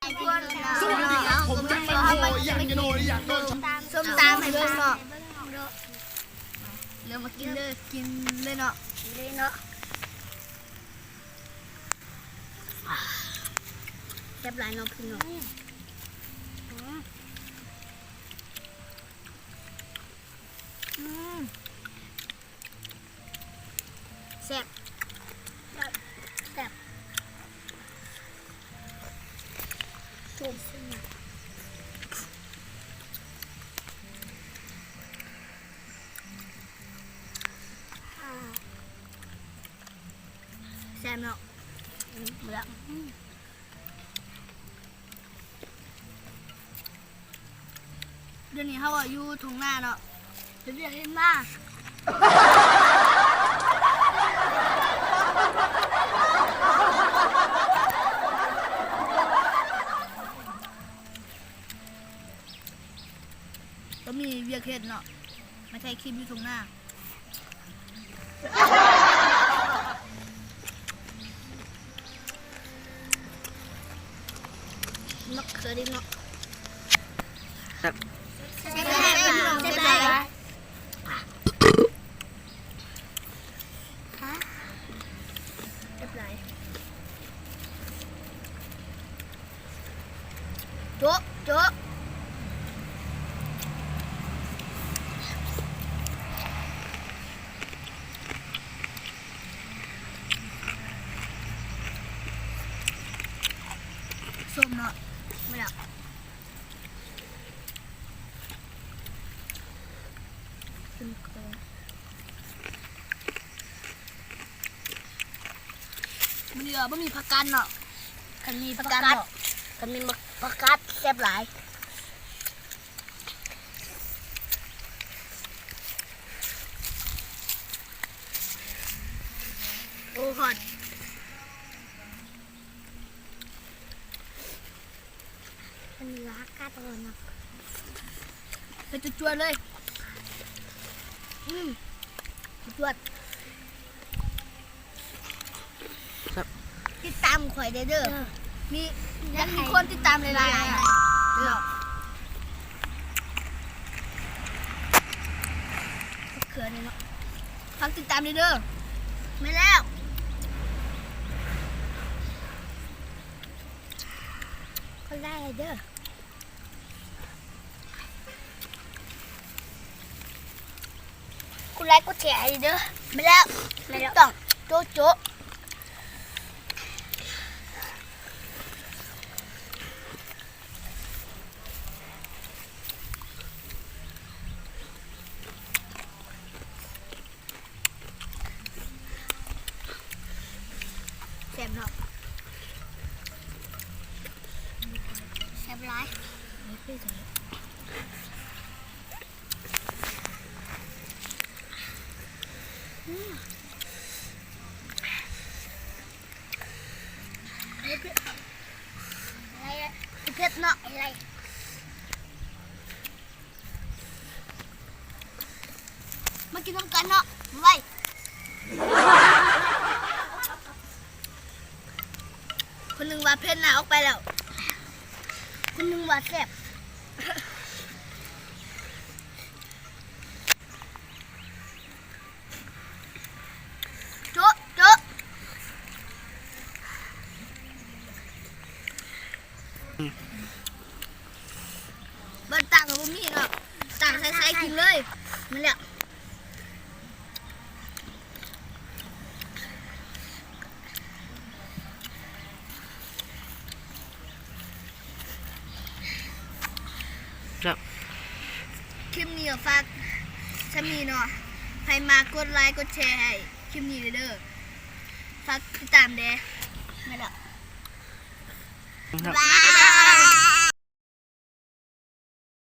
ສະຫວັດດີຄັບ ຜົມຈັກແມ່ນພໍ່ອີ່ຫຍັງ ຢາກໂດນ ຢາກໂດນ ສົ້ມຕຳໃຫ້ເບິ່ງເນາະ. ເລີ່ມມາກິນເດີ ກິນເລີຍເນາະ ກິນເລີຍເນາະ. ແຊບຫຼາຍເນາະພີ່ນ້ອງ. ອືມ ແຊບ ແຊບ ແຊບ ສົ້ມ ແຊບເນາະ. ອືມ ເບິ່ງ ດຽວນີ້ເຮົາກໍຢູ່ທົ່ງນາເນາະ ເຮັດວຽກເຮັດງານ ກໍມີວຽກເຮັດເນາະ ມາຖ່າຍຄລິບຢູ່ທົ່ງນາ. ໝາກເຂືອດິເນາະ ແຊບ ແຊບ ແຊບ ແຊບຫຼາຍ. ໂຈະ ໂຈະ ສົ້ມເນາະ ແມ່ນແລ້ວ. ມື້ນີ້ກໍບໍ່ມີຜັກກາດເນາະ ຄັນມີຜັກກາດເນາະ ຄັນມີຜັກກາດແຊບຫຼາຍ. ໂອ້ ຮອດ. ອັນນີ້ກໍຜັກກາດອ່ອນເນາະ ເຮັດຈວດໆເລີຍ. ອືມ ຈວດໆ ແຊບ ຕິດຕາມຂ້ອຍໄດ້ເດີ ເອີ ມີ ຢາກມີຄົນຕິດຕາມຫຼາຍໆ ເດີ ເຂືອນີ້ເນາະ ຝາກຕິດຕາມໄດ້ເດີ. ແມ່ນແລ້ວ. ກົດໄລໃຫ້ເດີ ກົດໄລກົດແຊໃຫ້ເດີ. ແມ່ນແລ້ວ ແມ່ນແລ້ວ ຕ້ອງໂຈະໂຈະ. ແຊບເນາະ ແຊບຫຼາຍ ອືມ ເຜັດ ເຜັດເນາະ ມາກິນນຳກັນເນາະ ໄວ ຄົນໜຶ່ງວ່າເຜັດ ໜ້າອອກໄປແລ້ວ ຄົນໜຶ່ງວ່າແຊບ ໂຈະ ໂຈະ ບ່ອນຕາກກໍບໍ່ມີເນາະ ຕາກໃສ່ໆກິນເລີຍ ແມ່ນແລ້ວ. ຄລິບນີ້ກໍຝາກສ່ຳນີ້ເນາະ ໃຜມັກກົດໄລກົດແຊໃຫ້ຄລິບນີ້ເດີ ຝາກຕິດຕາມແດ່ ແມ່ນແລ້ວ. ບາຍບາຍ.